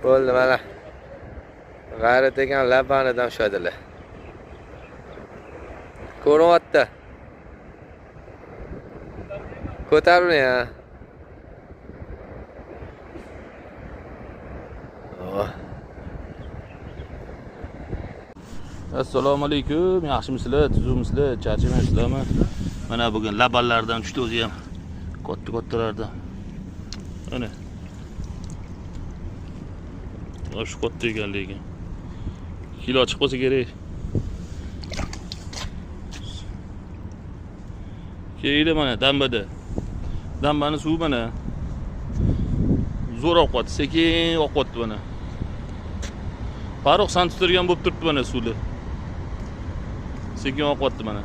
Bo'ldi mana. G'ayrat ekan labanidan ushladilar. Ko'rinyapti. Ko'taring ha. Oh. Assalomu alaykum, yaxshimisizlar, tuzukmisizlar, charchamaysizlarmi? Mana bugun labanlardan tushdi o'zi ham. Katta-kattalardan. Ana. Mana shu katta ekan lekin. Kilo chiqib qolsa kerak. Keldi mana dambada. Dambani suvi mana. Zo'r oqyapti, sekin oqyapti mana. Farruh san tutirgan bo'lib turibdi mana suvni. Sekin oqyapti mana.